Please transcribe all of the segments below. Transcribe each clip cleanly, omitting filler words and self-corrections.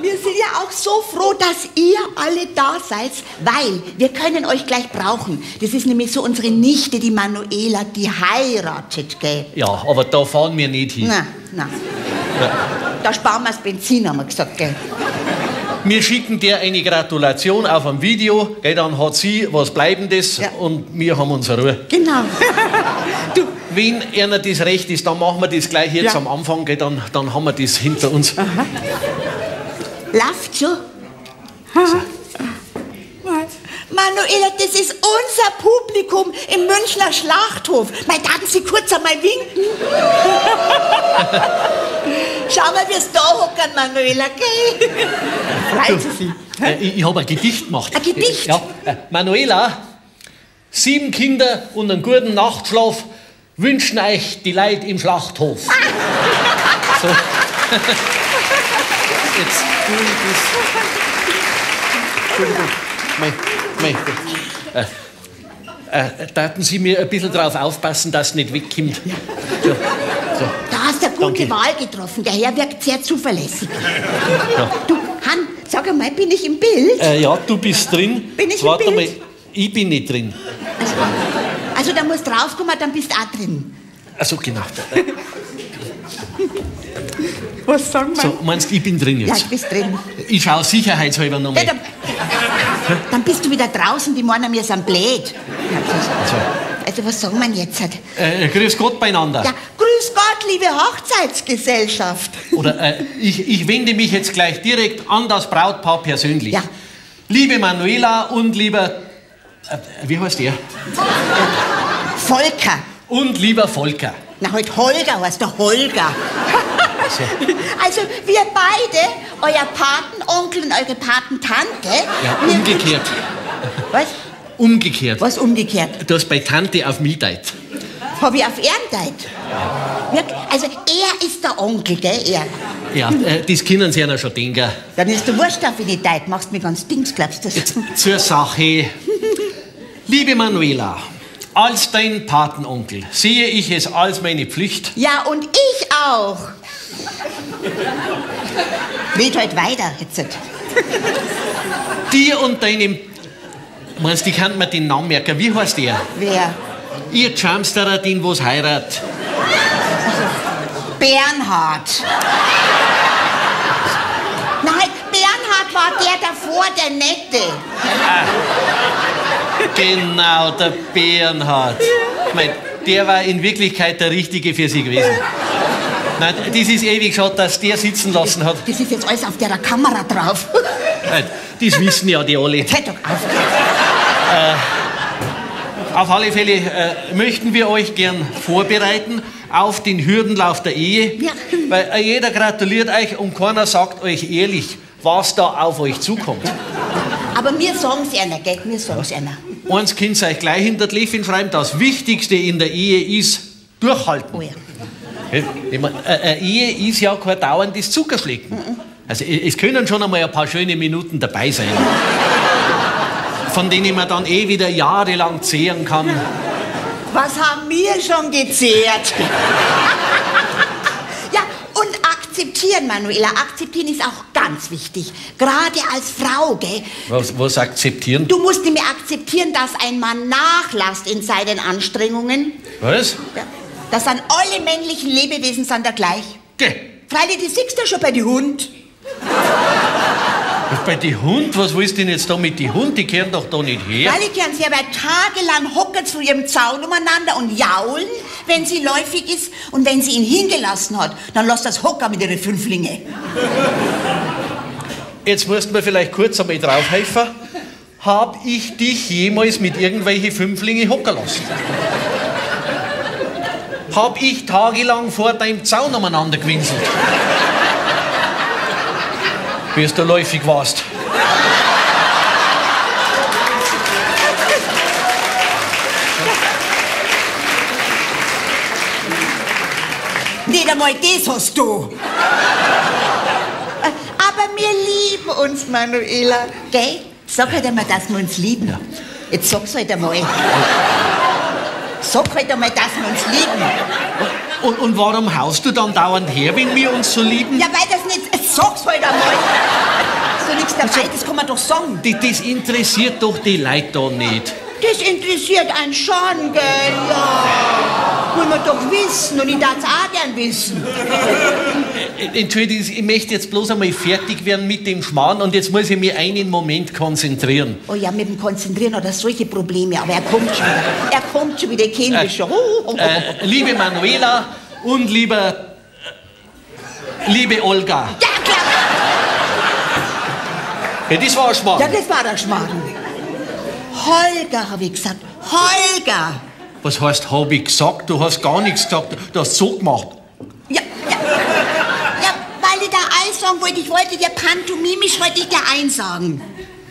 Wir sind ja auch so froh, dass ihr alle da seid, weil wir können euch gleich brauchen. Das ist nämlich so unsere Nichte, die Manuela, die heiratet, gell? Ja, aber da fahren wir nicht hin. Na, na. Ja. Da sparen wir das Benzin, haben wir gesagt, gell? Wir schicken dir eine Gratulation auf ein Video, gell, dann hat sie was Bleibendes, ja, und wir haben unsere Ruhe. Genau. Du. Wenn einer das recht ist, dann machen wir das gleich jetzt, ja, am Anfang, gell, dann haben wir das hinter uns. Aha. Läuft schon. So. Manuela, das ist unser Publikum im Münchner Schlachthof. Mei, darf Sie kurz einmal winken? Schau mal, wie es da hocken, Manuela, gell? Freut sie sich. Ich habe ein Gedicht gemacht. Ein Gedicht? Ja. Manuela, 7 Kinder und einen guten Nachtschlaf wünschen euch die Leute im Schlachthof. So. Jetzt tue ich das. Entschuldigung. Daten Sie mir ein bisschen drauf aufpassen, dass es nicht wegkommt. Ja. So, so. Da hast du eine gute Danke. Wahl getroffen. Der Herr wirkt sehr zuverlässig. Ja. Du, Han, sag einmal, bin ich im Bild? Ja, du bist drin. Bin ich Warte im Bild? mal, ich bin nicht drin. Also da musst du draufkommen, dann bist du auch drin. Also genau. Was sagen wir? So, meinst du, ich bin drin jetzt? Ja, du bist drin. Ich schaue sicherheitshalber noch mal. Ja, dann bist du wieder draußen, die meinen, wir sind blöd. Also, also was sagen wir jetzt? Grüß Gott beieinander. Ja, grüß Gott, liebe Hochzeitsgesellschaft. Oder ich wende mich jetzt gleich direkt an das Brautpaar persönlich. Ja. Liebe Manuela und lieber... wie heißt der? Volker. Und lieber Volker. Na, halt Holger heißt der Holger. So. Also wir beide, euer Patenonkel und eure Patentante... Ja, umgekehrt. Was? Umgekehrt. Was umgekehrt? Du hast bei Tante auf mich deit. Hab ich auf ihn deit? Also er ist der Onkel, gell, er? Ja, das können sie ja schon denken. Dann ist du wurscht auf die deit, machst mich ganz dings, glaubst du das? Jetzt zur Sache. Liebe Manuela, als dein Patenonkel sehe ich es als meine Pflicht. Ja, und ich auch. Red halt weiter jetzt. Dir und deinem... Meinst du, ich kann mir den Namen merken. Wie heißt der? Wer? Ihr Chamsterer, den was heirat. Bernhard. Nein, Bernhard war der davor, der Nette. Ah, genau, der Bernhard. Ich mein, der war in Wirklichkeit der Richtige für sie gewesen. Nein, das ist ewig schade, dass der sitzen lassen hat. Das ist jetzt alles auf der Kamera drauf. Nein, das wissen ja die alle. Jetzt hört doch auf. Auf alle Fälle möchten wir euch gern vorbereiten auf den Hürdenlauf der Ehe. Ja. Weil jeder gratuliert euch und keiner sagt euch ehrlich, was da auf euch zukommt. Aber wir sagen's einer, gell? Wir sagen's einer. Eins könnt ihr euch gleich hinter die Lefin schreiben, das Wichtigste in der Ehe ist durchhalten. Oh ja. Ich mein, eine Ehe ist ja kein dauerndes Zuckerschlecken. Mhm. Also es können schon einmal ein paar schöne Minuten dabei sein, von denen man dann eh wieder jahrelang zehren kann. Was haben wir schon gezehrt? Ja, und akzeptieren, Manuela, akzeptieren ist auch ganz wichtig. Gerade als Frau, gell? Was akzeptieren? Du musst nämlich akzeptieren, dass ein Mann nachlässt in seinen Anstrengungen. Was? Ja. Das sind alle männlichen Lebewesen sind da gleich. Geh. Freilich, die siehst du schon bei den Hund. Bei den Hund? Was willst du denn jetzt da mit den Hund? Die kehren doch da nicht her. Freilich kehren sie aber tagelang hocken zu ihrem Zaun umeinander und jaulen, wenn sie läufig ist. Und wenn sie ihn hingelassen hat, dann lässt das hocken mit ihren Fünflinge. Jetzt musst du mir vielleicht kurz einmal draufhelfen. Hab ich dich jemals mit irgendwelchen Fünflinge hocken lassen? Hab ich tagelang vor deinem Zaun umeinander gewinselt? Wie du läufig warst. Nicht einmal das hast du. Aber wir lieben uns, Manuela. Gell? Sag halt einmal, dass wir uns lieben. Ja. Jetzt sag's halt einmal. Sag halt einmal, dass wir uns lieben. Und warum haust du dann dauernd her, wenn wir uns so lieben? Ja, weil das nicht... Sag's halt einmal. ist doch nichts dabei, das kann man doch sagen. Das interessiert doch die Leute da nicht. Das interessiert einen schon, gell, ja. Wollen wir doch wissen und ich darf's auch gern wissen. Entschuldigen Sie, ich möchte jetzt bloß einmal fertig werden mit dem Schmarrn und jetzt muss ich mich einen Moment konzentrieren. Oh ja, mit dem Konzentrieren hat er solche Probleme, aber er kommt schon wieder. Er kommt schon wieder, ich kenn mich schon. Liebe Manuela und liebe Olga. Ja, klar. Ja, das war ein Schmarrn. Ja, das war der Schmarrn. Holger, hab ich gesagt. Holger! Was heißt, hab ich gesagt? Du hast gar nichts gesagt. Du hast so gemacht. Ja, ja. Ja, weil ich da einsagen wollte. Ich wollte dir pantomimisch wollte ich dir einsagen.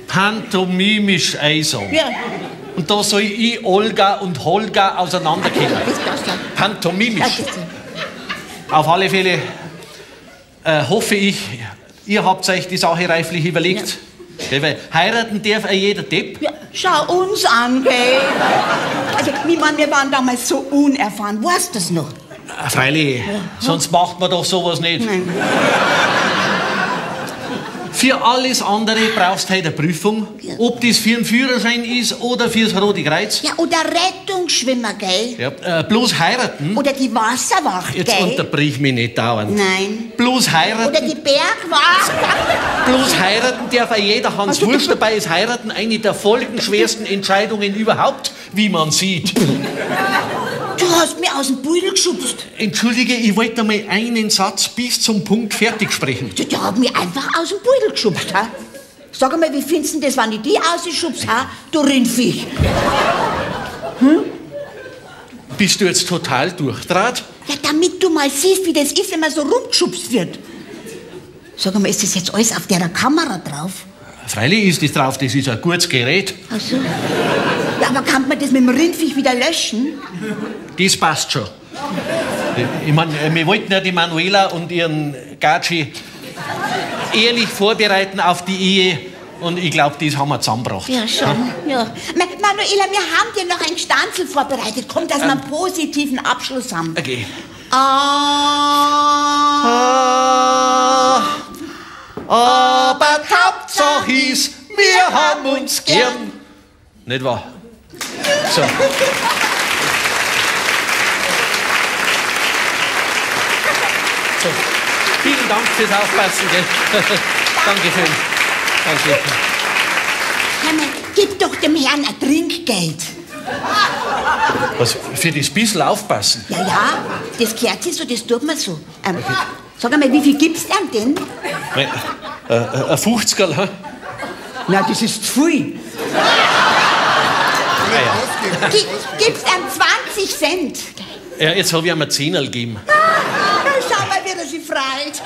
Pantomimisch einsagen? Ja. Und da soll ich Olga und Holger auseinanderkennen. Das passt ja. Pantomimisch. Ja, das. Auf alle Fälle hoffe ich, ihr habt euch die Sache reiflich überlegt. Ja. Ja, weil heiraten darf auch jeder Depp. Ja, schau uns an, gell? Also, ich mein, wir waren damals so unerfahren. Weißt du das noch? Freilich, ja. Sonst macht man doch sowas nicht. Nein. Für alles andere brauchst du halt eine Prüfung. Ja. Ob das für einen Führerschein ist oder fürs Rote Kreuz. Ja, oder Rettungsschwimmer, gell? Ja, bloß heiraten. Oder die Wasserwacht, jetzt gell? Jetzt unterbrich mich nicht dauernd. Nein. Bloß heiraten. Oder die Bergwacht. Bloß heiraten darf auch jeder Hans Wurst. Dabei ist heiraten eine der folgenschwersten Entscheidungen überhaupt, wie man sieht. Du hast mich aus dem Beutel geschubst. Entschuldige, ich wollte mal einen Satz bis zum Punkt fertig sprechen. Du hast mich einfach aus dem Beutel geschubst, ha? Sag einmal, wie findest du das, wenn ich dich rausschubst, ha? Du Rindviech. Hm? Bist du jetzt total durchdraht? Ja, damit du mal siehst, wie das ist, wenn man so rumgeschubst wird. Sag einmal, ist das jetzt alles auf der Kamera drauf? Freilich ist das drauf, das ist ein gutes Gerät. Ach so. Ja, aber kann man das mit dem Rindviech wieder löschen? Das passt schon. Ich meine, wir wollten ja die Manuela und ihren Gatschi ehrlich vorbereiten auf die Ehe. Und ich glaube, das haben wir zusammengebracht. Ja, schon. Ja. Manuela, wir haben dir noch ein Stanzel vorbereitet. Komm, dass wir einen positiven Abschluss haben. Okay. Aber die Hauptsache ist, wir haben uns gern. Nicht wahr? So. So. Vielen Dank fürs Aufpassen. Gell? Dankeschön. Danke. Hermann, gib doch dem Herrn ein Trinkgeld. Was, für das bisschen aufpassen? Ja, ja, das gehört sich so, das tut man so. Okay. Sag einmal, wie viel gibst du ihm denn? Ein 50erl, hä? Na, das ist zu viel. Ah, ja. Gibst ihm 20 Cent. Ja, jetzt hab ich ihm ein Zehnerl gegeben. Ah, schau mal, wie er sich freut.